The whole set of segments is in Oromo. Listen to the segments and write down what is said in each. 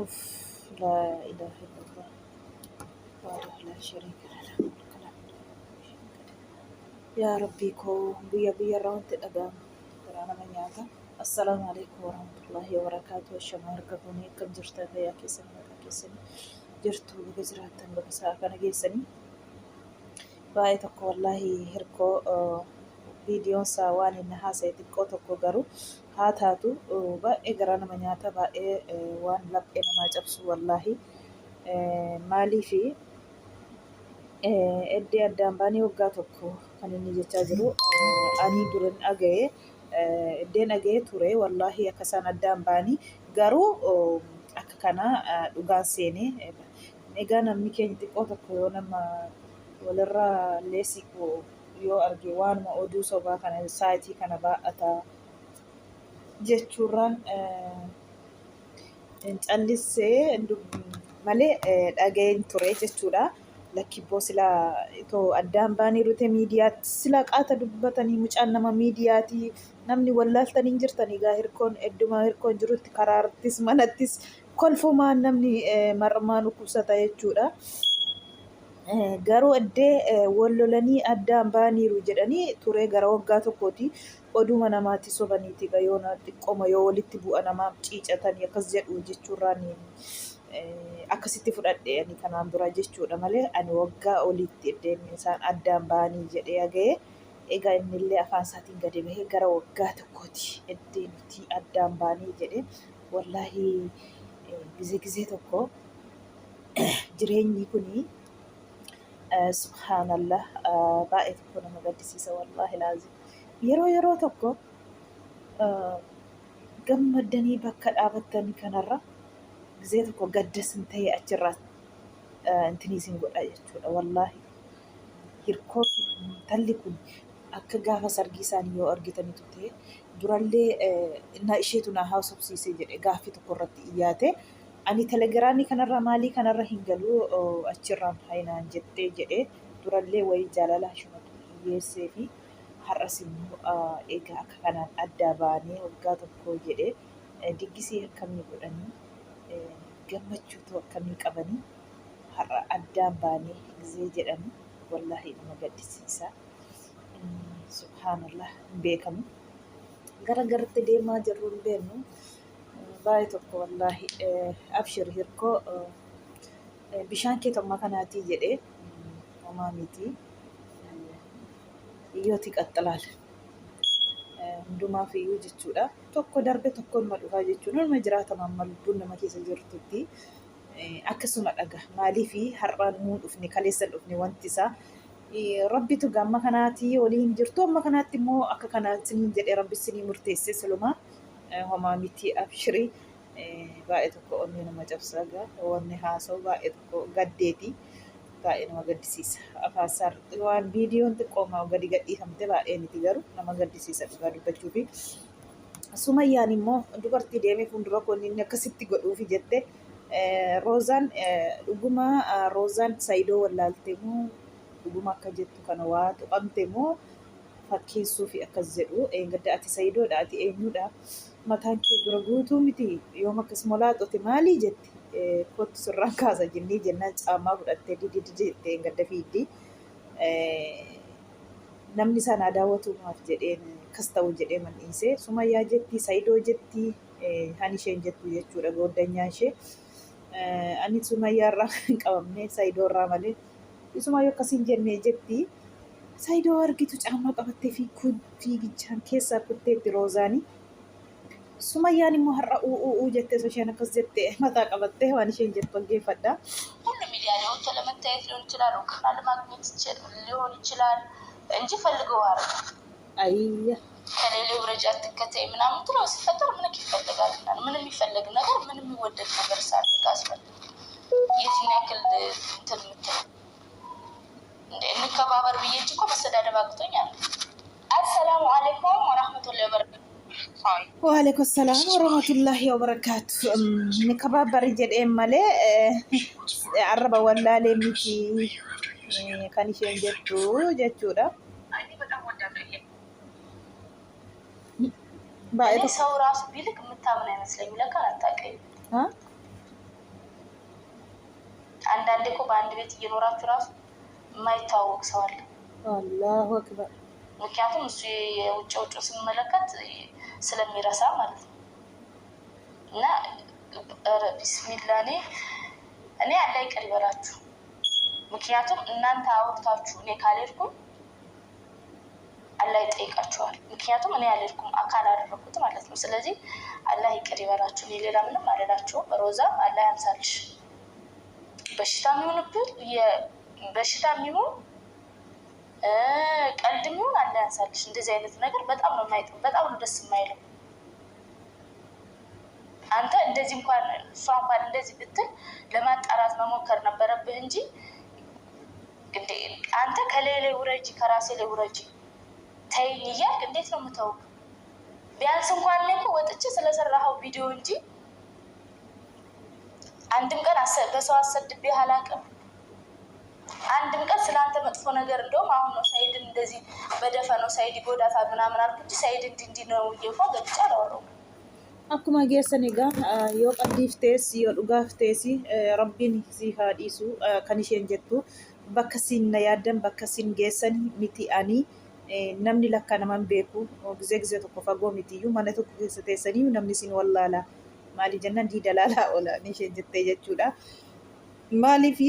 Uff laa ilaaha illallah wahdahu laa shariika lahu lahul mulku wa lahul hamdu. Yaa Rabbii koo guyyaa guyyaarraa wanti dhaga'amu garaa nama nyaata. Assalaamu alaikum warahmatullahi wabarakaatuh. Ashamaa harka fuunee akkam jirtan fayyaa keessanii maqaa keessanii jirtu baga jiraattan baga sa'a kana geessanii. Baay'ee tokko wallaahi hirkoo viidiyoon isaa waan inni haasa'e xiqqoo tokko garuu haa taatu baay'ee garaa nama nyaata baay'ee waan laphee namaa cabsu wallaahi maaliifi eddee addaan baanii waggaa tokko kan inni jechaa jiru ani duran dhaga'e eddeen dhaga'ee ture wallaahi akka isaan addaan baanii garuu akka kana dhugaan seenee egaa namni keenya xiqqoo tokko yoo nama walirraa illee siqu yoo arge waanuma oduu sobaa kana saayitii kana baa'ata jechuurraan callissee malee dhaga'een ture jechuudha. Lakkibboo silaa itoo addaan baanii rute miidiyaatti silaa qaata dubbatanii mucaan nama miidiyaati namni wallaaltanii hin jirtan egaa hirkoon hedduma hirkoon jirutti karaarrattis manattis kolfumaan namni mar'umaan dhukkubsata jechuudha. Garuu addee wal lolanii addaan ba'aniiru jedhanii turee gara waggaa tokkooti. Oduma namaatti sobaniiti egaa yoona xiqqooma yoo walitti bu'a namaaf ciicatanii akkas jedhu jechuurraan akkasitti fudhadhe ani kanaan dura jechuudha malee ani waggaa oliitti eddeen isaan addaan ba'anii jedhee haga'ee egaa innillee afaan isaatiin gadi bahee gara waggaa tokkooti eddee nuti addaan baanee jedhee wallaahi gizee gizee tokko jireenyi kuni subhaanallah baay'ee tokko nama gaddisiisa wallaahi laazim yeroo yeroo tokko gammaddanii bakka dhaabattanii kanarra gizee tokko gadda sin ta'e achirraa intinii sin godha jechuudha wallaahi hirkoo fi intalli kun akka gaafa sargii isaanii yoo argitanitu ta'e durallee na isheetu na haasofsiise jedhe gaaffii tokko irratti iyyaate ani telegiraamii kanarra maalii kanarra hin galu achirraan hayinaan jettee jedhe durallee wayii jaalala ishumatu hiyyeessee fi har'as immoo egaa akka kanaan addaa baanee waggaa tokko jedhe diggisii akkamii godhanii gammachuutu akkamii qabanii har'a addaan baanee gizee jedhanii wallaahi nama gaddisiisa. Subhaanallah hin beekamu. Gara garatti deemaa jirru hin beeknu. Baay'ee tokko wallaahi abshir hirkoo bishaan kee tokkuma kanaatii jedhee homaa miti. Hiyyooti qaxxilaal. Hundumaaf iyyuu jechuudha. Tokko darbe tokko numa dhufaa jechuudha. Numa jiraatama amma lubbuun nama keessa jirtutti. Akkasuma dhaga. Maaliif har'a nuu dhufne kaleessa dhufne wanti isaa. Rabbitu gamma kanaati walii hin jirtu amma kanaatti immoo akka kanaa siniin jedhee rabbi sinii murteesse silumaa homaa miti abshirii baay'ee tokko onnee nama cabsa egaa wanni haasa'u baay'ee tokko gaddeeti baay'ee nama gaddisiisa afaan isaa waan viidiyoon xiqqooma gadi gadhiifamte baay'ee miti garuu nama gaddisiisa dhugaa dubbachuufi Sumayyaan immoo dubartii deemee fuuldura koo inni akkasitti godhuufi jette Roozaan dhuguma Roozaan Saidoo wallaalte moo dhuguma akka jettu kana waa tuqamte moo fakkeessuufi akkas jedhu eengadda ati Saidoodha ati eenyudha mataan kee dura guutuu miti yoom akkas molaaxote maalii jette kottu sirraan kaasa jennee jennaan caammaa fudhattee didididi jette eengadda fiiddi. Namni isaa naa daawwatuu maaf jedheen akkas ta'u jedhee man dhiisee sumayyaa jettii sayidoo jettii han isheen jettu jechuudha gooddanyaa ishee ani sumayyaa irraa hin qabamne sayidoo irraa malee isumayyuu akkas hin jenne jettii sayidoo argitu caammaa qabattee fiigichaan keessaa kutteetti roozaanii Sumayyaan immoo har'a uu uu uu jettee osoo isheen akkas jette mataa qabattee waan isheen jettu dhaggeeffadha. ሁሉ ሚዲያ ላይ ወጥቶ ለመታየት ሊሆን ይችላል፣ እውቅና ለማግኘት ሊሆን ይችላል እንጂ ፈልገው አይደለም። Ayya. ከሌሌ ውረጅ አትከተይ ምናምን ትለው ሲፈጠር ምን ይፈለጋል? ምን የሚፈለግ ነገር ምን የሚወደድ ነገር ሳለ አስፈልግ የዚህን ያክል እንትን የምትለው እንደ እንከባበር ብዬ እንጂ እኮ መሰዳደብ አቅቶኛል። አሰላሙ አለይኩም ወራህመቱላሂ ወበረካቱ። Waalaikum salaam warahmatullahi wabarakaatu. Ni kabaabari jedheen malee arraba wallaalee miti kan isheen jettu jechuudha. እኔ Baay'ee tokko. ሰው ራሱ ቢልክ የምታምን አይመስለኝም። ለካ አታውቅም። Ha? እኮ በአንድ ቤት እየኖራችሁ ራሱ የማይተዋወቅ ሰው አለ። አላሁ አክበር። ምክንያቱም እሱ የውጭ ውጭ ስመለከት ስለሚረሳ ማለት ነው። እና ኧረ ቢስሚላ እኔ አላህ ይቅር ይበላችሁ። ምክንያቱም እናንተ አውርታችሁ እኔ ካልሄድኩም አላህ ይጠይቃችኋል። ምክንያቱም እኔ አልሄድኩም አካል አደረኩት ማለት ነው። ስለዚህ አላህ ይቅር ይበላችሁ። እኔ ሌላ ምንም አልላችሁም። ሮዛም አላህ ያንሳልሽ። በሽታ የሚሆንብህ በሽታ የሚሆን ቀልድ የሚሆን አላህ ያንሳልሽ። እንደዚህ አይነት ነገር በጣም ነው የማይጥም፣ በጣም ነው ደስ የማይለው። አንተ እንደዚህ እንኳን እሷ እንኳን እንደዚህ ብትል ለማጣራት መሞከር ነበረብህ እንጂ እንዴ አንተ ከላይ ላይ ውረጂ፣ ከራሴ ላይ ውረጂ፣ ተይኝ እያልክ እንዴት ነው የምተውክ? ቢያንስ እንኳን እኔ እኮ ወጥቼ ስለሰራኸው ቪዲዮ እንጂ አንድም ቀን በሰው አሰድቤ አላውቅም። አንድም ቀን ስለአንተ መጥፎ ነገር እንደውም አሁን ነው ሳይድን እንደዚህ በደፈነው ሳይድ ይጎዳታል ምናምን አልኩ እንጂ ሳይድ እንዲህ እንዲህ ነው እየኳ ገብቼ አላወራሁም። Akkuma geessan egaa yoo qalbiif ta'es yoo dhugaaf ta'es rabbiin si haa dhiisu kan isheen jettu bakka siin na yaaddan bakka siin geessan miti ani namni lakka naman beeku gizee gizee tokko fagoo mitiyyuu mana tokko keessa teessanii namni siin wallaala maali jennaan diida laalaa oola ni isheen jettee jechuudha. Maaliif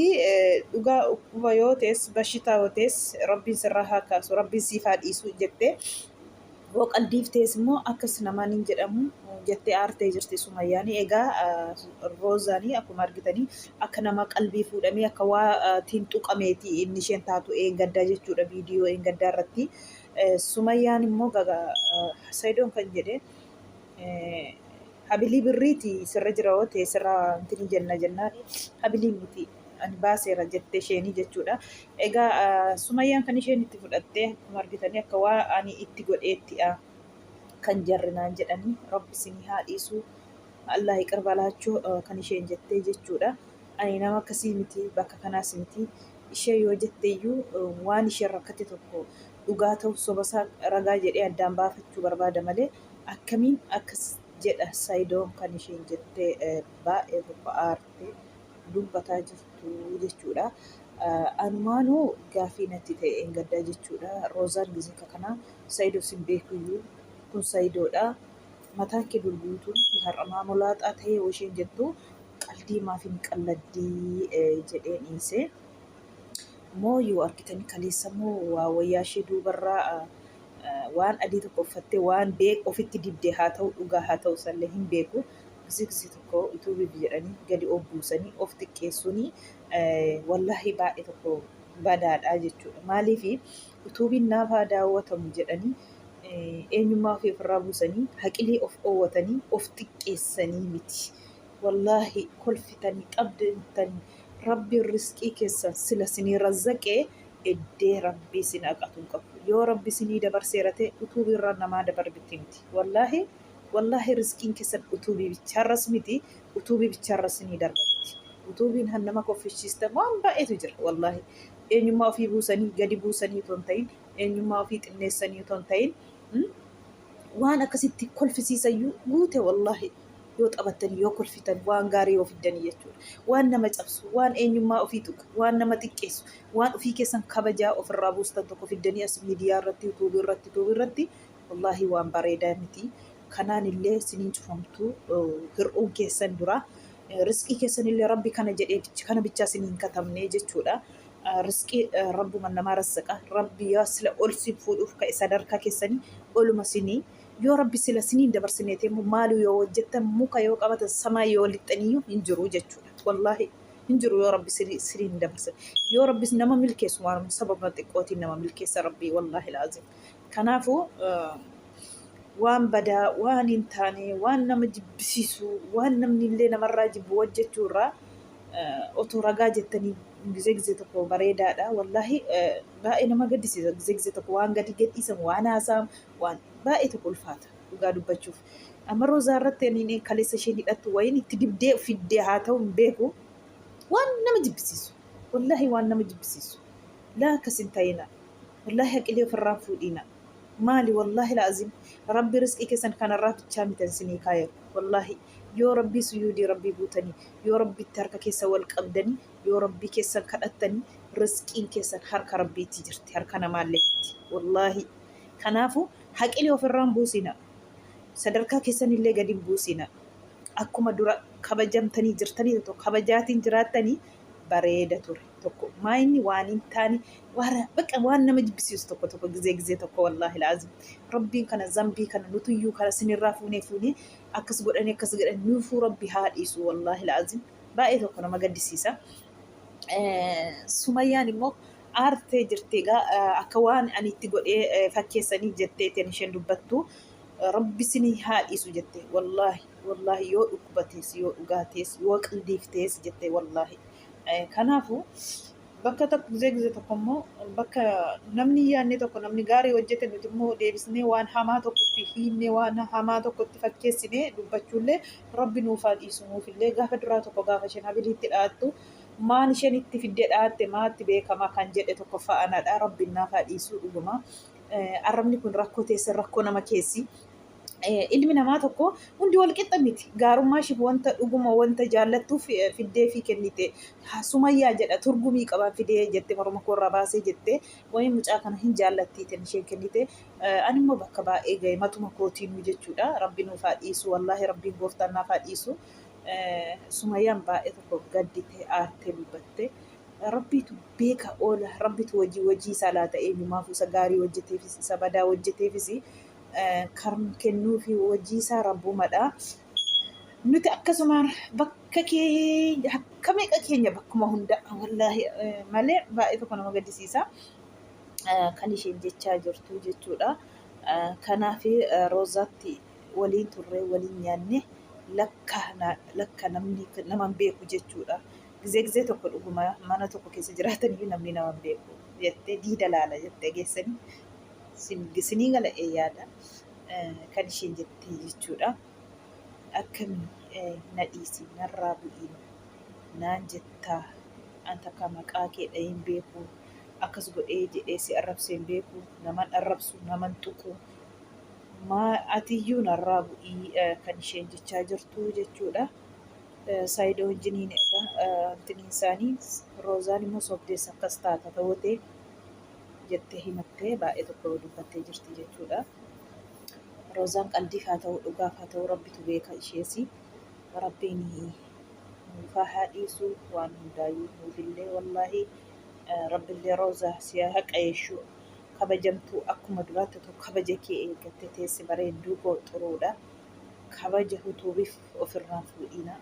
dhugaa dhukkuba yoo ta'es bashitaa yoo ta'es rabbiin sirraa haa kaasu rabbiin siif haa dhiisu jettee yoo qalbiif ta'es immoo akkas namaan hin jedhamu jettee aartee jirti Sumayyaan. Egaa Roozaanii akkuma argitanii akka nama qalbii fuudhamee akka waa tiin tuqameeti inni isheen taatu eengaddaa jechuudha viidiyoo eengaddaa irratti. Sumayyaan immoo Sayidoon kan jedhe habilii birriiti sirra jira yoo ta'e sirra intini jenna jennaan habilii miti ani baaseera jette isheenii jechuudha. Egaa Sumayyaan kan isheen itti fudhattee akkuma argitanii akka waa ani itti godheetti kan jarri naan jedhanii rabbi isinii haa dhiisu Allah ይቅር በላችሁ kan isheen jettee jechuudha. Ani nama akkasii miti bakka kanaas miti ishee yoo jetteeyyuu waan isheen rakkate tokko dhugaa ta'u sobasaa ragaa jedhee addaan baafachuu barbaada malee akkamiin akkas jedha Sayidoon kan isheen jettee baay'ee tokko aartee dubbataa jirtu jechuudha. Anumaanuu gaafii natti ta'e hin gaddaa jechuudha. Roozaan gizee kanaa Sayidoo sin beekuyyuu kun Sayidoodha. Mataan kee dur guutuun har'a maamulaaxaa ta'ee yoo isheen jettu qaldii maaf hin qalladdii jedhee dhiise. Moo yoo argitanii kaleessa immoo waa wayyaa ishee duubarraa waan adii tokko uffattee waan beek ofitti dibdee haa ta'u dhugaa haa ta'u sallee hin beeku. Gizee gizee tokko utuu bibi jedhanii gadi of buusanii of xiqqeessuuni wallaahi baay'ee tokko badaadha jechuudha. Maaliif utuubiin naaf haa daawwatamu jedhanii eenyummaa ofii ofirraa buusanii haqilee of dhoowwatanii of xiqqeessanii miti. Wallaahi kolfitanii qabdantanii rabbiin riskii keessan sila sinii razzaqee eddee rabbii sin haqatu hin qabu. Yoo rabbi sinii dabarseera ta'e utuubii irraa namaa dabarbitti miti. Wallaahi wallaahi riskiin keessan utuubii bichaarras miti utuubii bichaarras sinii darba miti. Utuubiin han nama koffishiistan waan baay'eetu jira wallaahi. Eenyummaa ofii buusanii gadi buusanii otoo hin ta'in eenyummaa ofii xinneessanii otoo hin ta'in waan akkasitti kolfisiisayyuu guute wallaahi yoo taphattanii yoo kolfitan waan gaarii yoo fiddanii jechuudha. Waan nama cabsu, waan eenyummaa ofii tuqu, waan nama xiqqeessu, waan ofii keessan kabajaa ofirraa buustan tokko fiddanii as miidiyaa irratti, yuutuubii irratti, yuutuubii irratti wallaahi waan bareedaa miti. Kanaan illee siniin cufamtu hir'uun keessan dura. Riskii keessan illee rabbi kana jedhee kana bichaa siniin katabne jechuudha. Riskii rabbuma namaa rassaqa. Rabbi yaa sila ol sin fuudhuuf ka'e sadarkaa keessanii oluma sinii yoo rabbi sila siniin dabarsineete immoo maalii yoo hojjettan muka yoo qabatan samaa yoo lixxaniyyuu hin jiru jechuudha. Wallaahi hin jiru yoo rabbi siniin dabarsan. Yoo rabbi nama milkeessu waan sababa xiqqootiin nama milkeessa rabbi wallaahi laazim. Kanaafuu waan badaa waan hin taane waan nama jibbisiisu waan namni illee namarraa jibbu hojjechuu irraa otoo ragaa jettanii gizee gizee tokko bareedaadha. Wallaahi baay'ee nama gaddisiisa. Gizee gizee tokko waan gadi gadhiisamu waan haasa'amu waan baay'ee tokko ulfaata dhugaa dubbachuuf. Amma roozaa irratti ani kaleessa isheen hidhattu wayiin itti dibdee fiddee haa ta'u hin beeku. Waan nama jibbisiisu. Wallaahi waan nama jibbisiisu. Laa akkas hin ta'ina. Wallaahi haqilee ofirraa hin fuudhina. Maali wallaahi laazim rabbi riskii keessan kanarraa bichaa mitan sinii kaayeru. Wallaahi Yoo Rabbii suyuudii Rabbii buutanii, yoo Rabbitti harka keessan wal qabdanii, yoo Rabbii keessan kadhattanii, rizqiin keessan harka Rabbiitti jirti, harka namaallee miti. Wallaahi. Kanaafu haqilii ofirraa hin buusinaa. Sadarkaa keessanillee gadi hin buusinaa. Akkuma dura kabajamtanii jirtanii tokko kabajaatiin jiraattanii bareeda ture tokko maa inni waan hin taane waan bakka waan nama jibbisiisu tokko tokko gizee gizee tokko wallaahi laazim rabbiin kana zambii kana nutuyyuu kana sinirraa fuunee fuunee akkas godhanii akkas godhanii nuufuu rabbi haa dhiisu wallaahi laazim baay'ee tokko nama gaddisiisa. Sumayyaan immoo aartee jirti egaa akka waan ani itti godhee fakkeessanii jetteetiin isheen dubbattu rabbi isinii haa dhiisu jette wallaahi wallaahi yoo dhukkubatees yoo dhugaatees yoo qaldiiftees jette wallaahi. Kanaafuu bakka tokko gizee gizee tokko immoo bakka namni hin yaadne tokko namni gaarii hojjete nuti immoo deebisnee waan hamaa tokkotti hiinne waan hamaa tokkotti fakkeessinee dubbachuullee rabbi nuuf haa dhiisu nuufillee gaafa duraa tokko gaafa isheen habiliitti dha'attu maal isheen itti fiddee dha'atte maatti beekama kan jedhe tokkoffaa anadha rabbiin naaf haa dhiisu dhuguma arrabni kun rakkoo teessan rakkoo nama keessi. Ilmi namaa tokko hundi wal qixa miti. Gaarummaa ishiif wanta dhuguma wanta jaallattuuf fiddee fi kennite. Sumayyaa jedha turgumii qaba fidee jette morma koo irraa baasee jette wayii mucaa kana hin jaallattiitiin isheen kennite. Ani immoo bakka baay'ee gahe matuma kootiinuu jechuudha. Rabbi nuuf haa dhiisu wallaahi rabbiin gooftaan naaf haa dhiisu. Sumayyaan baay'ee tokko gaddite aartee dubbatte. Rabbiitu beeka oola rabbitu hojii hojii isaa laata eenyumaafuu isa gaarii hojjeteefis isa badaa hojjeteefis kan kennuufi hojii isaa rabbumadha. Nuti akkasumaan bakka keenya akka meeqa keenya bakkuma hunda wallaahi malee baay'ee tokko nama gaddisiisa. Kan isheen jechaa jirtu jechuudha. Kanaaf Roozaatti waliin turree waliin nyaanne lakka lakka namni nama hin beeku jechuudha. Gizee gizee tokko dhuguma mana tokko keessa jiraatanii namni nama hin beeku jettee diida laala jettee geessanii Sinii gala ee yaada kan isheen jettee jechuudha. Akkami na dhiisi narraa bu'ii naan jettaa an takka maqaa kee dhahee hin beeku akkas godhee jedhee si arrabsee hin beeku naman arrabsu naman tuqu maa atiyyuu narraa bu'ii kan isheen jechaa jirtu jechuudha. Saayidoo wajjiniin egaa intiniin isaanii Roozaan immoo sobdeessa akkas taata ta'uu jettee himattee baay'ee tokko dubbattee jirti jechuudha. Roozaan qaldiif haa ta'u dhugaaf haa ta'u rabbitu beeka isheesi. Rabbiin nuufaa haa dhiisu waan hundaayyuu nuufillee wallaahi rabbillee Roozaa si haa qayeeshu kabajamtuu akkuma duraatti otoo kabaja kee eeggatte teesse bareedduu koo xuruudha. Kabaja hutuubiif ofirraan fuudhiina.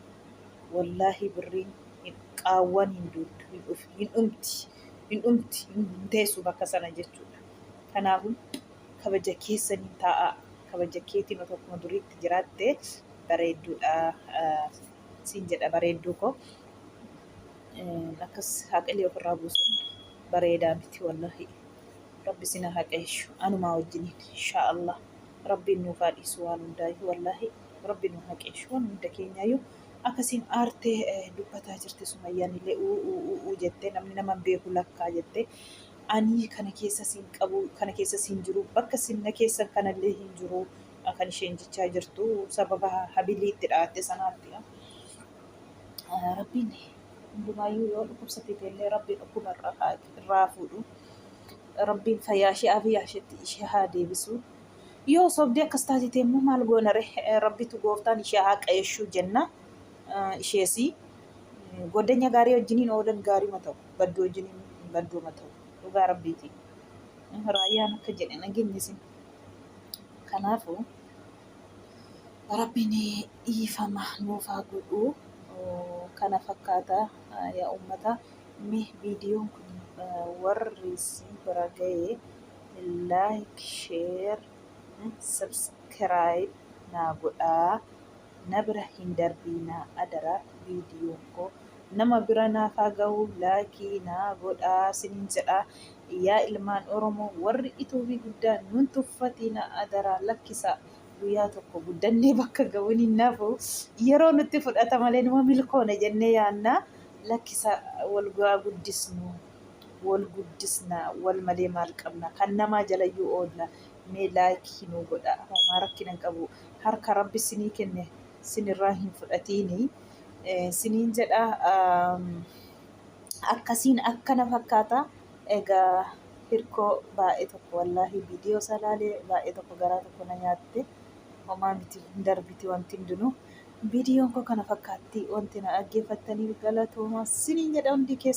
Wallaahi birriin qaawwan hin duuddu hin dhumti. Hin dhumti hin teessu bakka sana jechuudha. Kanaafuu kabaja keessaniin taa'aa. Kabaja keetiin otoo akkuma duriitti jiraatte bareedduudha siin jedha bareedduu koo. Akkas haqilii ofirraa buusuun bareedaa miti wallahi. Rabbi sin haa qajeelchu anumaa wajjiniin inshaa Allah. Rabbiin nuuf haa dhiisu waan hundaayyuu wallahi. Rabbi nu haa qajeelchu waan hunda keenyaayyuu. Akkasiin aartee dubbataa jirti Sumayyaan illee uu uu uu uu jettee namni nama hin beeku lakkaa jettee ani kana keessa siin qabu kana keessa siin jiru bakka sin na keessan kanallee hin jiru kan isheen jechaa jirtu sababa habilii itti dha'atte sanaatti. Rabbiin hundumaayyuu yoo dhukkubsate illee rabbiin dhukkuba irraa fuudhu. Rabbiin fayyaa ishee afiyaa isheetti ishee haa deebisu. Yoo sobdee akkas taatite immoo maal goona ree rabbitu gooftaan ishee haa qayeeshuu jenna isheesi goddanya gaarii wajjiniin oolan gaariima ta'u badduu wajjiniin badduuma ta'u dhugaa rabbiiti raayyaan akka jedhe nageenye isin kanaafu rabbiin dhiifama nuuf haa godhu kana fakkaata yaa ummata mee viidiyoon kun warri isin bira ga'e Like share subscribe naa godhaa na bira hin darbiinaa adaraa viidiyoon koo nama bira naaf haa gahu like naa godhaa sinin jedhaa yaa ilmaan oromoo warri ituubii guddaa nun tuffatiinaa adaraa lakkisaa guyyaa tokko guddannee bakka gahuun hin nafu yeroo nutti fudhata malee numa milkoona jennee yaanna lakkisaa wal haa guddisnu. Wal guddisna wal malee maal qabna kan namaa jalayyuu oolla mee like nuu godha homaa rakkina hin qabu harka rabbi sinii kenne Sinirraa hin fudhatiini. Siniin jedha akkasiin akkana fakkaata. Egaa hirkoo baay'ee tokko wallaahi viidiyoo isaa laalee baay'ee tokko garaa tokko na nyaatte. Homaa miti hin darbiti wanti hundinuu. Viidiyoon koo kana fakkaatti wanti na dhaggeeffattaniif galatoomaa siniin jedha hundi keessa.